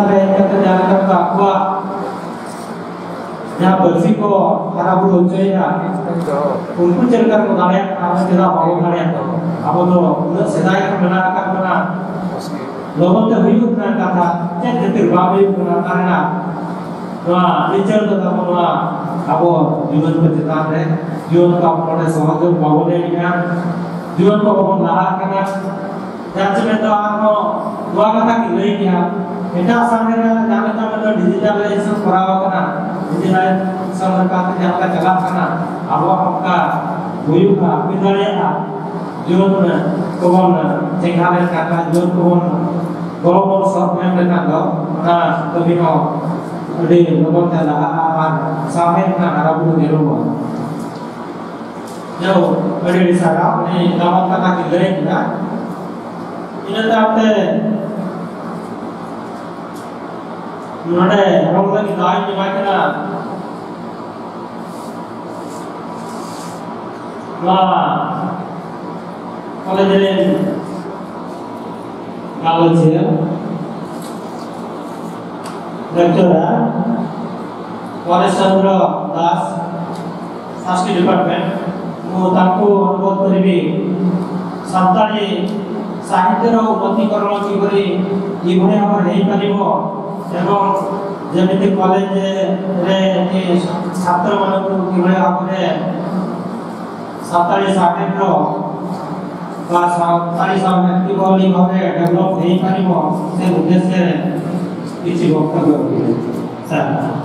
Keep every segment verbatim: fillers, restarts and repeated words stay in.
ᱨᱮ ᱦᱮᱡ ᱠᱟᱛᱮ ᱡᱟᱦᱟᱸ ᱞᱮᱠᱟ ᱟᱠᱚᱣᱟᱜ ᱡᱟᱦᱟᱸ ᱯᱟᱹᱨᱥᱤ ᱠᱚ ᱦᱟᱨᱟ ᱵᱩᱨᱩ ᱦᱚᱪᱚᱭᱮᱫᱟ, ᱩᱱᱠᱩ ᱪᱮᱫ ᱞᱮᱠᱟ ᱠᱚ ᱫᱟᱲᱮᱭᱟᱜ ᱠᱟᱱᱟ, ᱟᱵᱚ ᱪᱮᱫᱟᱜ ᱵᱟᱵᱚᱱ ᱫᱟᱲᱮᱭᱟᱜ ᱠᱟᱱᱟ? ᱟᱵᱚ ᱫᱚ ᱩᱱᱟᱹᱜ ᱥᱮᱫᱟᱭ ᱠᱷᱚᱱ ᱢᱮᱱᱟᱜ ᱟᱠᱟᱫ ᱵᱚᱱᱟ, ᱞᱚᱜᱚᱱ ᱛᱮ ᱦᱩᱭᱩᱜ ᱨᱮᱱᱟᱜ ᱠᱟᱛᱷᱟ, ᱪᱮᱫ ᱠᱷᱟᱹᱛᱤᱨ ᱵᱟᱝ ᱦᱩᱭᱩᱜ ᱠᱟᱱᱟ? ᱚᱱᱟ ᱨᱮᱱᱟᱜ ᱱᱚᱣᱟ ᱞᱤᱪᱟᱹᱲ ᱫᱚ ᱛᱟᱵᱚ ᱱᱚᱣᱟ ᱟᱵᱚ ᱡᱩᱣᱟᱹᱱ ᱠᱚ ᱪᱮᱛᱟᱱ ᱨᱮ, ᱡᱩᱣᱟᱹᱱ ᱠᱚ ᱟᱵᱚ ᱱᱚᱰᱮ ᱥᱚᱦᱚᱡᱳᱜᱽ ᱵᱟᱵᱚᱱ ᱮᱢᱮᱫᱼᱟ, ᱡᱩᱣᱟᱹᱱ ᱠᱚ ᱵᱟᱵᱚᱱ ᱞᱟᱦᱟᱜ ᱠᱟᱱᱟ᱾ ᱡᱟᱦᱟᱸ ᱪᱮ ᱢᱮᱱᱫᱚ ᱟᱨᱦᱚᱸ ᱱᱚᱣᱟ ᱠᱟᱛᱷᱟ ᱜᱮ ᱞᱟᱹᱭ ᱜᱮᱭᱟ, ᱮᱴᱟᱜ ᱥᱟᱦᱮ ᱨᱮ ᱡᱟᱦᱟᱸ ᱞᱮᱠᱟ ᱢᱮᱱᱫᱚ ᱰᱤᱡᱤᱴᱟᱞᱟᱭᱡᱮᱥᱚᱱ ᱠᱚᱨᱟᱣ ᱟᱠᱟᱱᱟ, ᱰᱤᱡᱤᱴᱟᱞᱟᱭᱡᱮᱥᱚᱱ ᱞᱮᱠᱟᱛᱮ ᱡᱟᱦᱟᱸ ᱞᱮᱠᱟ ᱪᱟᱞᱟᱜ ᱠᱟᱱᱟ, ᱟᱵᱚᱣᱟᱜ ᱚᱱᱠᱟ ᱦᱩᱭᱩᱜᱼᱟ, ᱦᱩᱭ ᱫᱟᱲᱮᱭᱟᱜᱼᱟ᱾ ᱡᱩᱣᱟᱹᱱ ᱠᱚᱵᱚᱱ ᱪᱮᱸᱜᱷᱟ ᱞᱮᱱᱠᱷᱟᱱ, ᱡᱩᱣᱟᱹᱱ ᱠᱚᱵᱚᱱ ᱜᱚᱲᱚ ᱵᱚᱱ ᱥᱚᱦᱚᱫ ᱮᱢ ᱞᱮᱠᱷᱟᱱ ᱫᱚ ᱚᱱᱟ ᱠᱟᱹᱢᱤ ᱦᱚᱸ ᱟᱹᱰᱤ ᱞᱚᱜᱚᱱ ᱛᱮ ᱞᱟᱦᱟᱜᱼᱟ ᱟᱨ ᱥᱟᱶᱦᱮᱫ ᱨᱮᱱᱟᱜ ᱦᱟᱨᱟ ᱵᱩᱨᱩ ᱧᱮᱞᱚᱜᱚᱜᱼᱟ᱾ ᱡᱟᱭᱦᱳᱠ, ᱟᱹᱰᱤ ᱟᱹᱰᱤ ᱥᱟᱨᱦᱟᱣ, ᱩᱱᱤ ᱫᱟᱢᱟᱱ ᱠᱟᱛᱷᱟ ᱠᱤᱱ ᱞᱟᱹᱭ ᱠᱮᱫᱟ᱾ ᱤᱱᱟᱹ ᱛᱟᱭᱚᱢ ᱛᱮ ᱱᱚᱰᱮ ᱨᱚᱲ ᱞᱟᱹᱜᱤᱫ ᱫᱟᱣ ᱤᱧ ᱮᱢᱟᱭ ᱠᱟᱱᱟ ᱱᱚᱣᱟ ᱠᱚᱞᱮᱡᱽ ᱨᱮᱱ ᱜᱟᱞᱚᱪᱤᱭᱟᱹ ᱰᱟᱠᱛᱟᱨ ᱯᱚᱨᱮᱥ ᱪᱚᱱᱫᱨᱚ ᱫᱟᱥ, ସାଂସ୍କୃତିକ ଡିପାର୍ଟମେଣ୍ଟ। ମୁଁ ତାଙ୍କୁ ଅନୁରୋଧ କରିବି, ସାନ୍ତାଳୀ ସାହିତ୍ୟର ଉନ୍ନତିକରଣ କିପରି, କିଭଳି ଭାବରେ ହେଇପାରିବ ଏବଂ ଯେମିତି କଲେଜରେ ଏଠି ଛାତ୍ରମାନଙ୍କୁ କିଭଳି ଭାବରେ ସାନ୍ତାଳୀ ସାହିତ୍ୟ ବା ସାନ୍ତାଳୀ ସାହିତ୍ୟ କିଭଳି ଭାବରେ ଡେଭଲପ ହେଇପାରିବ, ସେ ଉଦ୍ଦେଶ୍ୟରେ କିଛି ବକ୍ତବ୍ୟ ରଖିବେ। ସାର୍।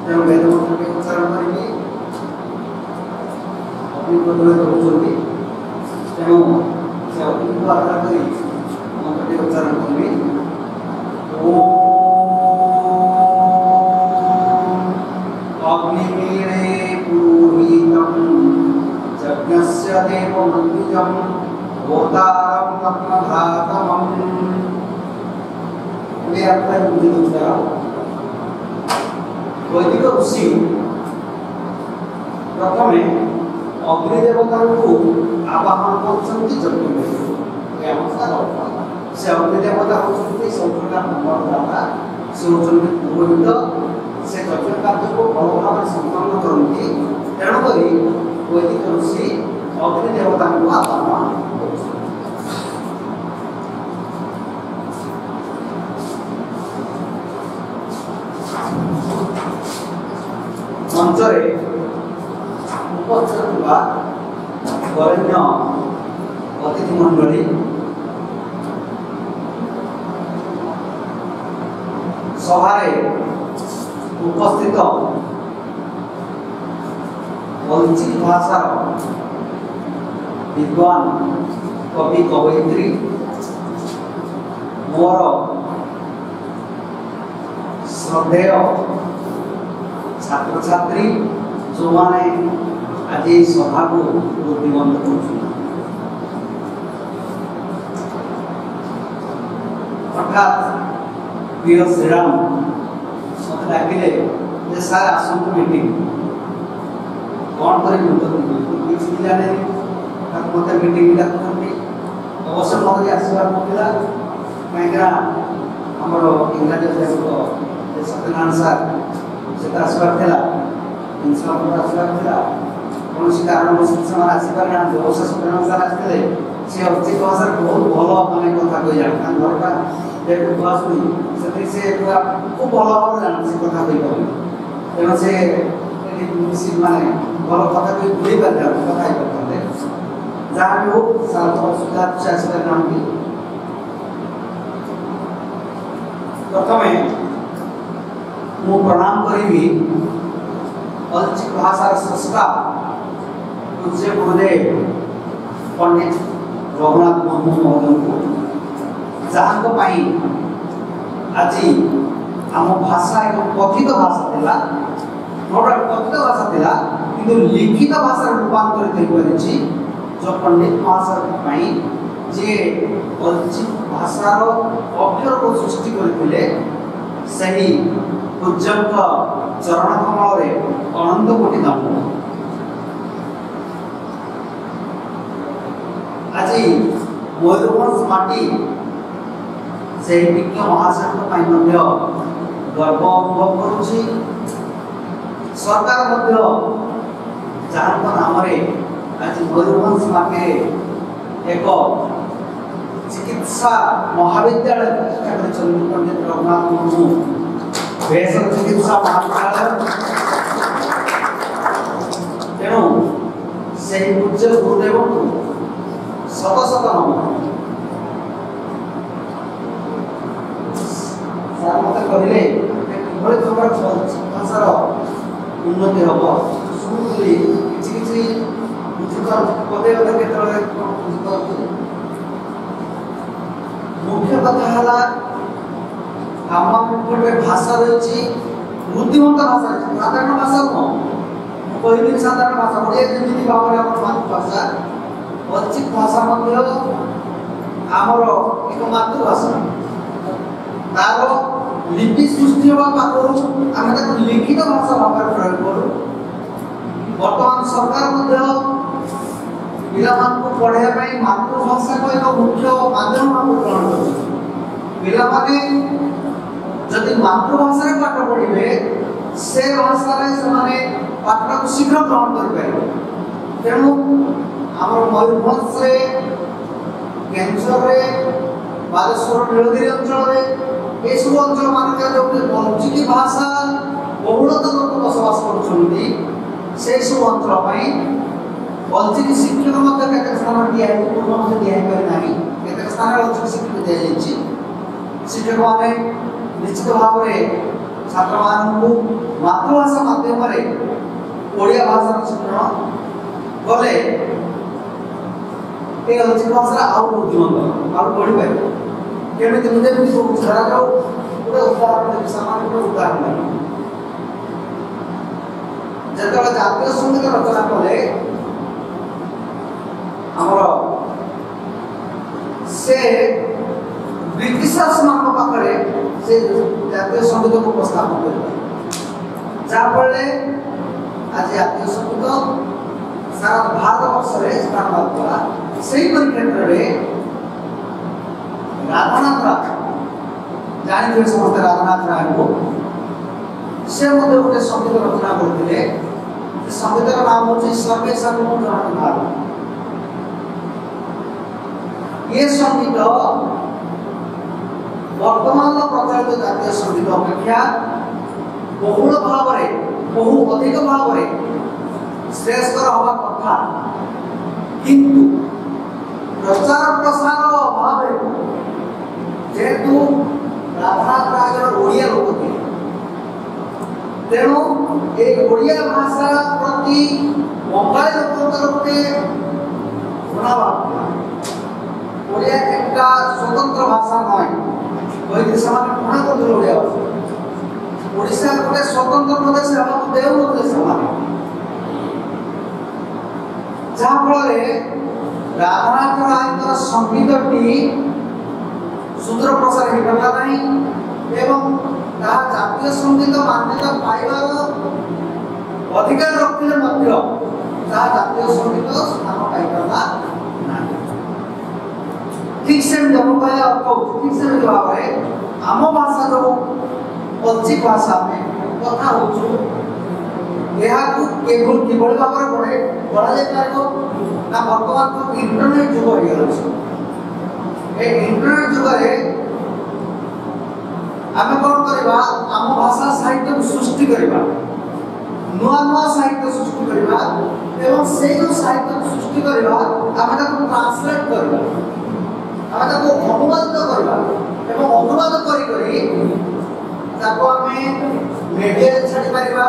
ତେଣୁ ବେଦ ମନ୍ତ୍ର ବି ଉଚ୍ଚାରଣ କରିକି ଅଗ୍ନି ପ୍ରଦୂତ କରୁଛନ୍ତି। ତେଣୁ ସେ ଅଗ୍ନିକୁ ଆଧାର କରି ମନ୍ତ୍ରଟି ଉଚ୍ଚାରଣ କରିବି। ॐ अग्निमीळे पुरोहितं यज्ञस्य देवमन्विजं होतारं दक्षिणभागमम्। ଏବେ ଆପଣ ବୁଝି ଦେଉଛୁ। ବୈଦିକ ଋଷି ପ୍ରଥମେ ଅଗ୍ନି ଦେବତାଙ୍କୁ ଆବାହନ କରୁଛନ୍ତି ଯଜ୍ଞ ପାଇଁ। ଏ ଅବସ୍ଥାର ଅର୍ଥ। ସେ ଅଗ୍ନି ଦେବତା ହେଉଛନ୍ତି ସବୁ ପ୍ରକାର ମଙ୍ଗଳଦାତା, ସେ ହେଉଛନ୍ତି ପୁରୋହିତ, ସେ ଯଜ୍ଞ କାର୍ଯ୍ୟକୁ ଭଲ ଭାବରେ ସମ୍ପନ୍ନ କରନ୍ତି। ତେଣୁକରି ବୈଦିକ ଋଷି ଅଗ୍ନି ଦେବତାଙ୍କୁ ଆବାହନ କରୁଛନ୍ତି। ମଞ୍ଚରେ ଉପସ୍ଥିତ ଥିବା ବରେଣ୍ୟ ଅତିଥି ମଣ୍ଡଳୀ, ସଭାରେ ଉପସ୍ଥିତ ଅଲଚିକି ଭାଷାର ବିଦ୍ୱାନ କବି କବୟିତ୍ରୀ, ମୋର ଶ୍ରଦ୍ଧେୟ ଛାତ୍ରଛାତ୍ରୀ, ଯେଉଁମାନେ ଆଜି ଏହି ସଭାକୁ ଉଦ୍ଦୀପନ କରୁଛନ୍ତି। ହଠାତ୍ ପ୍ରିୟ ଶ୍ରୀରାମ ମୋତେ ଡାକିଲେ ଯେ, "ସାର୍, ଆସନ୍ତୁ ମିଟିଂ।" କ'ଣ କରିବି, ମୁଁ ତ ବିଲକୁଲ କିଛି ବି ଜାଣିନି। ହଠାତ୍ ମୋତେ ମିଟିଂ ଡାକୁଛନ୍ତି। ଅବଶ୍ୟ ମୋର ବି ଆସିବାର ନଥିଲା, କାହିଁକିନା ଆମର ଇଂରାଜୀ ଅଧ୍ୟାପକ ଯେ ସତ୍ୟନାରାୟଣ ସାର୍, ସେ ତ ଆସିବାର ଥିଲା, ପ୍ରିନ୍ସିପାଲ ସାର୍ ଆସିବାର ଥିଲା। କୌଣସି କାରଣବଶତଃ ସେମାନେ ଆସିପାରିନାହାନ୍ତି। ଅବଶ୍ୟ ସତ୍ୟନାରାୟଣ ସାର୍ ଆସିଥିଲେ, ସେ ଅଲଚିକି ଭାଷାରେ ବହୁତ ଭଲ, ମାନେ, କଥା କହି ଜାଣନ୍ତି। ତାଙ୍କ ଘରଟା ଯେହେତୁ ଭୁଆସୁଣି, ସେଥିପାଇଁ ସେ ପୁରା ଖୁବ୍ ଭଲ ଭାବରେ ଜାଣନ୍ତି, ସେ କଥା କହିପାରନ୍ତି। ତେଣୁ ସେ ଏଠି ମିଶି, ମାନେ, ଭଲ କଥା କହି ବୁଝେଇ ପାରିଥାନ୍ତେ, କଥା ହେଇପାରିଥାନ୍ତେ। ଯାହା ବି ହଉ, ସାର୍ ତ ଅସୁବିଧା ଅଛି, ଆସିପାରିନାହାନ୍ତି। ପ୍ରଥମେ ମୁଁ ପ୍ରଣାମ କରିବି ଅଲଚିକି ଭାଷାର ସ୍ରଷ୍ଟା ପୂଜ୍ୟ ଗୁରୁଦେବ ପଣ୍ଡିତ ରଘୁନାଥ ମୁର୍ମୁ ମହୋଦୟଙ୍କୁ, ଯାହାଙ୍କ ପାଇଁ ଆଜି ଆମ ଭାଷା ଏକ କଥିତ ଭାଷା ଥିଲା, ନୋଟ କଥିତ ଭାଷା ଥିଲା, କିନ୍ତୁ ଲିଖିତ ଭାଷାରେ ରୂପାନ୍ତରିତ ହେଇପାରିଛି। ଯ ପଣ୍ଡିତ ମହାଶୟଙ୍କ ପାଇଁ, ଯିଏ ଅଲଚିକି ଭାଷାର ଅକ୍ଷରକୁ ସୃଷ୍ଟି କରିଥିଲେ, ସେହି ପୂଜ୍ୟଙ୍କ ଚରଣ କମଳରେ ଅନନ୍ତ କୋଟି ଦଣ୍ଡ। ଆଜି ମୟୂରଭଞ୍ଜ ମାଟି ସେହି ବିଜ୍ଞ ମହାଶୟଙ୍କ ପାଇଁ ମଧ୍ୟ ଗର୍ବ ଅନୁଭବ କରୁଛି। ସରକାର ମଧ୍ୟ ଯାହାଙ୍କ ନାମରେ ଆଜି ମୟୂରଭଞ୍ଜ ମାଟିରେ ଏକ ଚିକିତ୍ସା ମହାବିଦ୍ୟାଳୟ ପ୍ରତିଷ୍ଠା କରିଛନ୍ତି ପଣ୍ଡିତ ରଘୁନାଥ ମୁର୍ମୁ, ବେସର ଚିକିତ୍ସା ମହାବିଦ୍ୟାଳୟ। ତେଣୁ ସେହି ପୂଜ୍ୟ ଗୁରୁଦେବଙ୍କୁ ଶତ ଶତ ନମନ। ସାର୍ ମୋତେ କହିଲେ ଯେ କିଭଳି ଭାବରେ ଭାଷାର ଉନ୍ନତି ହବ। ଶୁଣୁଥିଲି, କିଛି କିଛି ବୁଝିପାରୁଛି, ପଦେ ପଦେ କେତେବେଳେ କ'ଣ ବୁଝିପାରୁଛି। ମୁଖ୍ୟ କଥା ହେଲା, ଆମ ନିକଟରେ ଭାଷା ରହିଛି, ବୁଦ୍ଧିମନ୍ତ ଭାଷା ରହିଛି, ସାଧାରଣ ଭାଷା ନୁହଁ। ମୁଁ କହିବି ସାଧାରଣ ଭାଷା, ଓଡ଼ିଆ ଯେମିତି ଭାବରେ ଆମର ମାତୃଭାଷା, ଅଲଚିକି ଭାଷା ମଧ୍ୟ ଆମର ଏକ ମାତୃଭାଷା। ତାର ଲିପି ସୃଷ୍ଟି ହେବା ପାଖରୁ ଆମେ ତାକୁ ଲିଖିତ ଭାଷା ଭାବରେ ପ୍ରୟୋଗ କରୁ। ବର୍ତ୍ତମାନ ସରକାର ମଧ୍ୟ ପିଲାମାନଙ୍କୁ ପଢ଼ାଇବା ପାଇଁ ମାତୃଭାଷାକୁ ଏକ ମୁଖ୍ୟ ମାଧ୍ୟମ ଭାବରେ ଗ୍ରହଣ କରିଛନ୍ତି। ପିଲାମାନେ ଯଦି ମାତୃଭାଷାରେ ପାଠ ପଢ଼ିବେ, ସେ ଭାଷାରେ ସେମାନେ ପାଠଟାକୁ ଶୀଘ୍ର ଗ୍ରହଣ କରିପାରିବେ। ତେଣୁ ଆମର ମୟୂରଭଞ୍ଜରେ, କେନ୍ଦୁଝରରେ, ବାଲେଶ୍ୱର, ନୀଳଗିରି ଅଞ୍ଚଳରେ, ଏସବୁ ଅଞ୍ଚଳ ମାନଙ୍କରେ ଯେଉଁଠି ଅଲଚିକି ଭାଷା ବହୁଳତା ଲୋକ ବସବାସ କରୁଛନ୍ତି, ସେସବୁ ଅଞ୍ଚଳ ପାଇଁ ଅଲଚିକି ଶିକ୍ଷକ ମଧ୍ୟ କେତେକ ସ୍ଥାନରେ ଦିଆହେଇଛି, ପୂର୍ଣ୍ଣ ମଧ୍ୟ ଦିଆହେଇପାରି ନାହିଁ। କେତେକ ସ୍ଥାନରେ ଅଲଚିକି ଶିକ୍ଷକ ଦିଆଯାଇଛି। ଶିକ୍ଷକମାନେ ନିଶ୍ଚିତ ଭାବରେ ଛାତ୍ରମାନଙ୍କୁ ମାତୃଭାଷା ମାଧ୍ୟମରେ ଓଡ଼ିଆ ଭାଷାର ଶିକ୍ଷଣ କଲେ ଏ ଅଲଚିକି ଭାଷାର ଆଉ ଉନ୍ନତିମନ୍ତ ଆଉ ବଢ଼ିପାରିବ। କେମିତି? ମୁଁ ଯେମିତି କହୁଛି, ଧରାଯାଉ ଗୋଟେ ଉଦାହରଣ ଦେବି, ସାମାନ୍ୟ ଗୋଟେ ଉଦାହରଣ ଦେବି। ଯେତେବେଳେ ଜାତୀୟ ସଙ୍ଗୀତ ରଚନା କଲେ ଆମର ସେ ବ୍ରିଟିଶ ଶାସନଙ୍କ ପାଖରେ ସେ ଜାତୀୟ ସଙ୍ଗୀତକୁ ଉପସ୍ଥାପନ କରିଥିଲେ, ଯାହାଫଳରେ ଆଜି ଜାତୀୟ ସଙ୍ଗୀତ ସାରା ଭାରତବର୍ଷରେ ସ୍ଥାନ ଲାଭ କଲା। ସେହିପରି କ୍ଷେତ୍ରରେ ରାଧାନାଥ ରାୟ, ଜାଣିଥିବେ ସମସ୍ତେ ରାଧାନାଥ ରାୟଙ୍କୁ, ସେ ମଧ୍ୟ ଗୋଟେ ସଙ୍ଗୀତ ରଚନା କରିଥିଲେ। ସେ ସଙ୍ଗୀତର ନାମ ହେଉଛି ସର୍ବେଶାଙ୍କୁ ଜନକ ଭାବ। ଏ ସଙ୍ଗୀତ ବର୍ତ୍ତମାନର ପ୍ରଚଳିତ ଜାତୀୟ ସଙ୍ଗୀତ ଅପେକ୍ଷା ବହୁଳ ଭାବରେ, ବହୁ ଅଧିକ ଭାବରେ ଶ୍ରେୟସ୍କର ହେବା କଥା, କିନ୍ତୁ ପ୍ରଚାର ପ୍ରସାର ଅଭାବରୁ, ଯେହେତୁ ରାଧାନାଥ ରାୟ ଜଣେ ଓଡ଼ିଆ ଲୋକ ଥିଲେ, ତେଣୁ ଏ ଓଡ଼ିଆ ଭାଷା ପ୍ରତି ବଙ୍ଗାଳୀ ଲୋକଙ୍କର ଗୋଟେ ଘୃଣାଭାବ ଥିଲା। ଓଡ଼ିଆ ଏକଟା ସ୍ୱତନ୍ତ୍ର ଭାଷା ନୁହେଁ କହିକି ସେମାନେ ଘୃଣା କରୁଥିଲେ ଓଡ଼ିଆ ଭାଷା। ଓଡ଼ିଶା ଗୋଟେ ସ୍ୱତନ୍ତ୍ର ପ୍ରଦେଶ ହେବାକୁ ଦେଉନଥିଲେ ସେମାନେ। ଯାହାଫଳରେ ରାଧାନାଥ ରାୟଙ୍କର ସଙ୍ଗୀତଟି ସୁଦୂର ପ୍ରସାର ହେଇପାରିଲା ନାହିଁ ଏବଂ ତାହା ଜାତୀୟ ସଙ୍ଗୀତ ମାନ୍ୟତା ପାଇବାର ଅଧିକାର ରଖିଲେ ମଧ୍ୟ ତାହା ଜାତୀୟ ସଙ୍ଗୀତ ସ୍ଥାନ ପାଇପାରିଲା ନାହିଁ। ଠିକ୍ ସେମିତି, ମୁଁ କହିବା ଅର୍ଥ ହେଉଛି, ଠିକ୍ ସେମିତି ଭାବରେ ଆମ ଭାଷା ଯେଉଁ ଅଲଚିକି ଭାଷା ଆମେ କଥା ହେଉଛୁ, ଏହାକୁ କିଭଳି, କିଭଳି ଭାବରେ ବଢ଼େ, ବଢ଼ାଯାଇପାରିବ? ନା, ବର୍ତ୍ତମାନ ତ ଇଣ୍ଟରନେଟ୍ ଯୁଗ ହେଇଗଲାଣି। ଏ ଇଣ୍ଟରନେଟ୍ ଯୁଗରେ ଆମେ କ'ଣ କରିବା? ଆମ ଭାଷା ସାହିତ୍ୟକୁ ସୃଷ୍ଟି କରିବା, ନୂଆ ନୂଆ ସାହିତ୍ୟ ସୃଷ୍ଟି କରିବା ଏବଂ ସେଇ ଯେଉଁ ସାହିତ୍ୟକୁ ସୃଷ୍ଟି କରିବା, ଆମେ ତାକୁ ଟ୍ରାନ୍ସଲେଟ୍ କରିବା, ଆମେ ତାକୁ ଅନୁବାଦିତ କରିବା ଏବଂ ଅନୁବାଦ କରି କରି ତାକୁ ଆମେ ମିଡ଼ିଆରେ ଛାଡ଼ିପାରିବା,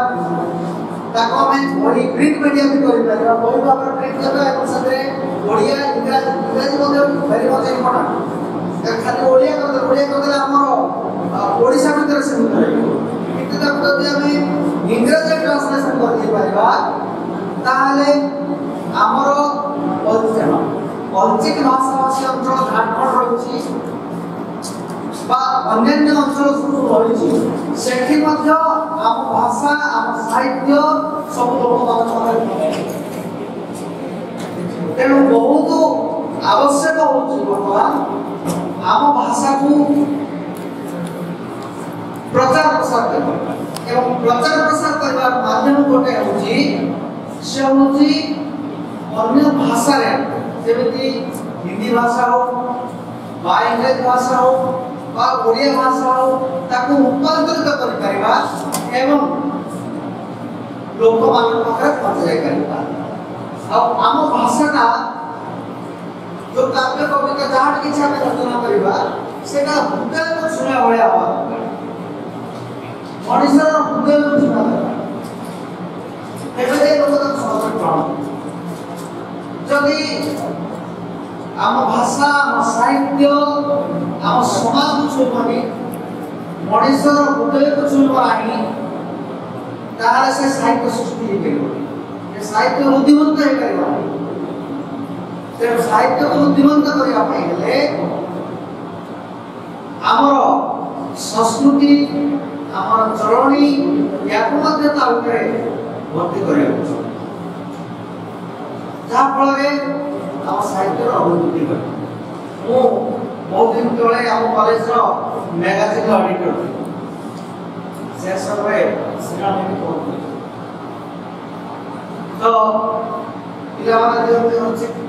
ତାକୁ ଆମେ ବହି, ପ୍ରିଣ୍ଟ ମିଡ଼ିଆ ବି କରିପାରିବା। ବହି ଭାବରେ ପ୍ରିଣ୍ଟ କରିବା ଏବଂ ସେଥିରେ ଓଡ଼ିଆ, ଇଂରାଜୀ, ଇଂରାଜୀ ମଧ୍ୟ ଭେରି ମଚ୍ ଇମ୍ପୋର୍ଟାଣ୍ଟ। ଖାଲି ଓଡ଼ିଆ କରିଦେଲେ, ଓଡ଼ିଆ କରିଦେଲେ ଆମର, ଆ, ଓଡ଼ିଶା ଭିତରେ ସୀମିତ ରହିବ। କିନ୍ତୁ ତାକୁ ଯଦି ଆମେ ଇଂରାଜୀ ଟ୍ରାନ୍ସଲେସନ କରିଦେଇପାରିବା, ତାହେଲେ ଆମର ପଶ୍ଚିମ, ପଶ୍ଚିମ ଭାଷାଭାଷୀ ଅଞ୍ଚଳ ଝାଡ଼ଖଣ୍ଡ ରହିଛି ବା ଅନ୍ୟାନ୍ୟ ଅଞ୍ଚଳ ସବୁ ରହିଛି, ସେଠି ମଧ୍ୟ ଆମ ଭାଷା, ଆମ ସାହିତ୍ୟ ସବୁ ଲୋକମାନଙ୍କ ପାଖରେ ପହଞ୍ଚିବ। ତେଣୁ ବହୁତ ଆବଶ୍ୟକ ହେଉଛି ବର୍ତ୍ତମାନ ଆମ ଭାଷାକୁ ପ୍ରଚାର ପ୍ରସାର କରିବା। ଏବଂ ପ୍ରଚାର ପ୍ରସାର କରିବାର ମାଧ୍ୟମ ଗୋଟେ ହେଉଛି, ସେ ହେଉଛି ଅନ୍ୟ ଭାଷାରେ, ଯେମିତି ହିନ୍ଦୀ ଭାଷା ହଉ ବା ଇଂରାଜୀ ଭାଷା ହଉ ବା ଓଡ଼ିଆ ଭାଷା ହଉ, ତାକୁ ରୂପାନ୍ତରିତ କରିପାରିବା ଏବଂ ଲୋକମାନଙ୍କ ପାଖରେ ପହଞ୍ଚାଇ ପାରିବା। ଆଉ ଆମ ଭାଷାଟା ଯୋଉ କାବ୍ୟ କବିତା ଯାହା କିଛି ଆମେ ରଚନା କରିବା, ସେଟା ହୃଦୟକୁ ଛୁଇଁବା ଭଳିଆ ହବା ଦରକାର। ମଣିଷର ହୃଦୟକୁ ଛୁଇଁବା ଦରକାର। ତେବେ ଯାଇ ଲୋକ ତାକୁ ସହଜରେ ଗ୍ରହଣ କରିବେ। ଯଦି ଆମ ଭାଷା, ଆମ ସାହିତ୍ୟ, ଆମ ସମାଜକୁ ଛୁଇଁବନି, ମଣିଷର ହୃଦୟକୁ ଛୁଇଁବ ନାହିଁ, ତାହେଲେ ସେ ସାହିତ୍ୟ ସୃଷ୍ଟି ହେଇପାରିବ, ସେ ସାହିତ୍ୟ ବୁଦ୍ଧିମନ୍ତ ହେଇପାରିବ ନାହିଁ। ତେଣୁ ସାହିତ୍ୟକୁ ବୁଦ୍ଧିମନ୍ତ କରିବା ପାଇଁ ହେଲେ ଆମର ସଂସ୍କୃତି, ଆମର ଚଳଣି, ୟାକୁ ମଧ୍ୟ ତା ଭିତରେ ଭର୍ତ୍ତି କରିବାକୁ ପଡ଼ିବ। ଯାହାଫଳରେ ଆମ ସାହିତ୍ୟର ଅଭିବୃଦ୍ଧି ଘଟିବ। ମୁଁ ବହୁତ ଦିନ ତଳେ ଆମ କଲେଜର ମ୍ୟାଗାଜିନ୍ର ଏଡିଟର ଥିଲି। ସେ ସମୟରେ ଶ୍ରୀରାମ ଏମିତି କହୁଥିଲେ। ତ ପିଲାମାନେ ଦିଅନ୍ତି ହଉଛି,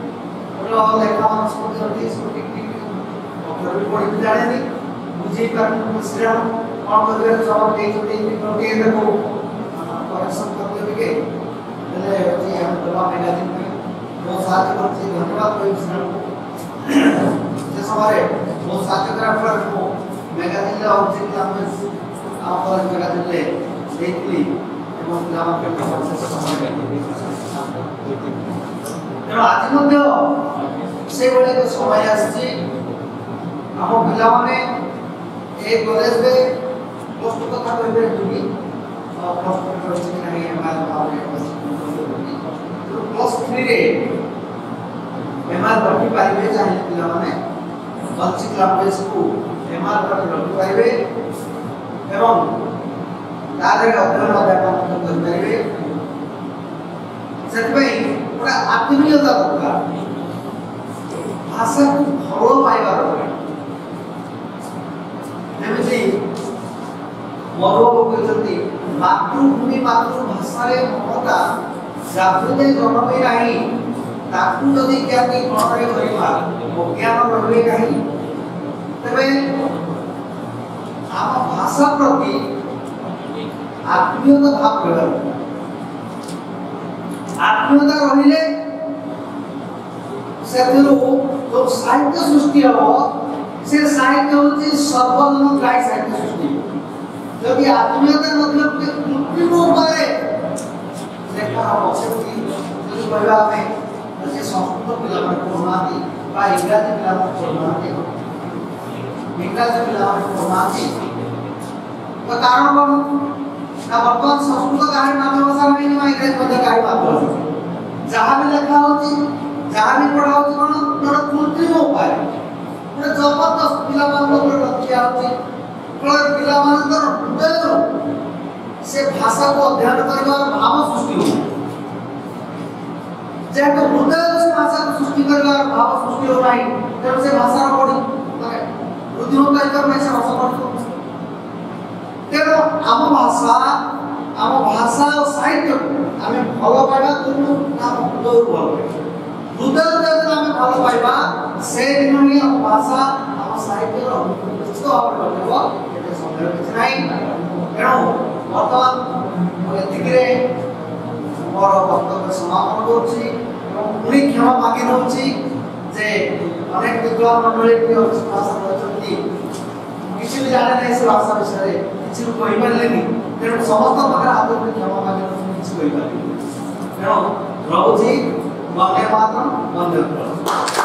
ଭଲ ଲେଖାମାନେ ସବୁ ଦିଅନ୍ତି, ସବୁ ଠିକ୍ ଠିକ୍ ଅକ୍ଷର ବି ପଢ଼ି ବି ଜାଣେନି, ବୁଝେଇ ପାରୁନି। ମୁଁ, "ଶ୍ରୀରାମ, କ'ଣ କରିବାର ଜବାବ ଦେଇଛନ୍ତି, ଏମିତି ଗୋଟେ ଇଏ ତାକୁ, ଆ, କରେକ୍ସନ୍ କରିଦିଅ ଟିକେ।" ହେଲେ ହଉଛି, ଆମେ ଦେବା ମ୍ୟାଗାଜିନ୍ ପାଇଁ ବହୁତ ସାହାଯ୍ୟ କରିଛି, ଧନ୍ୟବାଦ କହିବି ଶ୍ରୀରାମକୁ। ସେ ସମୟରେ ବହୁତ ସାହାଯ୍ୟ କରିବା ଫଳରେ ମୁଁ ମ୍ୟାଗାଜିନ୍ରେ ହଉଛି କି ଆମେ ଆମ କଲେଜ ପିଲା ଥିଲେ, ଦେଇଥିଲି ଏବଂ ପିଲାମାନଙ୍କ ପାଇଁ ବିଶେଷ ସମୟ ଦେଇଥିଲି। ତେଣୁ ଆଜି ମଧ୍ୟ ସେଇଭଳି ଏକ ସମୟ ଆସିଛି, ଆମ ପିଲାମାନେ ଏ କଲେଜରେ ପ୍ଲସ୍ ଟୁ କଥା କହିପାରିବେନି, ପ୍ଲସ୍ ଟୁ କରିଛି କି ନାହିଁ, ଏମ୍ ଆଇ ଏଲ୍ ଭାବରେ କରିଛି କି ନାହିଁ, ତେଣୁ ପ୍ଲସ୍ ଥ୍ରୀରେ ଏମ୍ ଆଇ ଏଲ୍ ରଖିପାରିବେ ଚାହିଁଲେ ପିଲାମାନେ, କଲଚି ଲାଙ୍ଗୁଏଜକୁ ଏମ୍ ଆଇ ଏଲ୍ ରଖି ରଖିପାରିବେ ଏବଂ ତା ଦେହରେ ଅଧ୍ୟୟନ ଅଧ୍ୟାପନ ମଧ୍ୟ କରିପାରିବେ। ସେଥିପାଇଁ ଗୋଟେ ଆତ୍ମୀୟତା ଦରକାର, ଭାଷାକୁ ଭଲ ପାଇବା ଦରକାର। ଯେମିତି ମଧୁବାବୁ କହିଛନ୍ତି, ମାତୃଭୂମି ମାତୃଭାଷାରେ ମମତା, ଜାତି ଯେ ଜନମି ନାହିଁ, ତାକୁ ଯଦି ଜ୍ଞାତି ମନରେ କରିବା, ଅଜ୍ଞାନ ରହିବେ ନାହିଁ। ତେବେ ଆମ ଭାଷା ପ୍ରତି ଆତ୍ମୀୟତା ଭାବ ରହିବା ଦରକାର। ଆତ୍ମୀୟତା ରହିଲେ ସେଥିରୁ ଯୋଉ ସାହିତ୍ୟ ସୃଷ୍ଟି ହବ, ସେ ସାହିତ୍ୟ ହଉଛି ସର୍ବଜନଗ୍ରାହୀ ସାହିତ୍ୟ ସୃଷ୍ଟି। ଯଦି ଆତ୍ମୀୟତା ନଥିବ, ଗୋଟେ କୃତ୍ରିମ ଉପାୟରେ ଲେଖା ହବ, ସେମିତି ଯଦି କହିବା ଆମେ, ଯେ ସଂସ୍କୃତ ପିଲାମାନେ ପଢ଼ୁନାହାନ୍ତି ବା ଇଂରାଜୀ ପିଲାମାନେ ପଢ଼ୁନାହାନ୍ତି, ଇଂରାଜୀ ପିଲାମାନେ ପଢ଼ୁନାହାନ୍ତି, ତ କାରଣ କ'ଣ? ନା ବର୍ତ୍ତମାନ ସଂସ୍କୃତ କାହାରି ମାତୃଭାଷା ନାହିଁ, କିମ୍ବା ଇଂରାଜୀ ମଧ୍ୟ କାହାରି ମାତୃଭାଷା ନାହିଁ। ଯାହା ବି ଲେଖା ହଉଛି, ଯାହା ବି ପଢ଼ା ହଉଛି, କ'ଣ ଗୋଟେ କୃତ୍ରିମ ଉପାୟରେ, ଗୋଟେ ଜବରଦସ୍ତ ପିଲାମାନଙ୍କ ଉପରେ ରଖିଆ ହଉଛି। ଫଳରେ ପିଲାମାନଙ୍କର ହୃଦୟରୁ ସେ ଭାଷାକୁ ଅଧ୍ୟୟନ କରିବାର ଭାବ ସୃଷ୍ଟି ହଉଛି। ଯେହେତୁ ହୃଦୟରୁ ସେ ଭାଷାକୁ ସୃଷ୍ଟି କରିବାର ଭାବ ସୃଷ୍ଟି ହେଉନାହିଁ, ତେଣୁ ସେ ଭାଷାର ବଢ଼ି, ମାନେ, ବୃଦ୍ଧିମତ୍ତା ହେଇପାରୁନାହିଁ, ସେ ଭାଷା ବଢ଼ି। ତେଣୁ ଆମ ଭାଷା, ଆମ ଭାଷା ଓ ସାହିତ୍ୟକୁ ଆମେ ଭଲ ପାଇବା, କୋଉଠୁ? ନା, ଆମ ହୃଦୟରୁ ଭଲ ପାଇବା। ହୃଦୟରୁ ଯେତେବେଳେ ଆମେ ଭଲ ପାଇବା, ସେଦିନ ହିଁ ଆମ ଭାଷା, ଆମ ସାହିତ୍ୟର ନିଶ୍ଚିତ ଭାବରେ ବଢ଼ିବ, ଏଥିରେ ସନ୍ଦେହ କିଛି ନାହିଁ। ତେଣୁ ବର୍ତ୍ତମାନ ମୁଁ ଏତିକିରେ ମୋର ବକ୍ତବ୍ୟ ସମାପନ କରୁଛି ଏବଂ ପୁଣି କ୍ଷମା ମାଗି ନେଉଛି ଯେ ଅନେକ ବିଦ୍ୱାନ ମଣ୍ଡଳୀ ଏଠି ଅଛି, ଭାଷା ରହିଛନ୍ତି, କିଛି ବି ଜାଣେ ନାହିଁ ସେ ଭାଷା ବିଷୟରେ, କିଛି ବି କହିପାରିଲେନି। ତେଣୁ ସମସ୍ତଙ୍କ ପାଖରେ ହାତ ଉଠେଇ କ୍ଷମା ମାଗିବା, କିଛି କହିପାରିଲେନି। ତେଣୁ ରହୁଛି, ବନ୍ଦେ ମାତରମ୍, ବନ୍ଦେ ମାତରମ୍।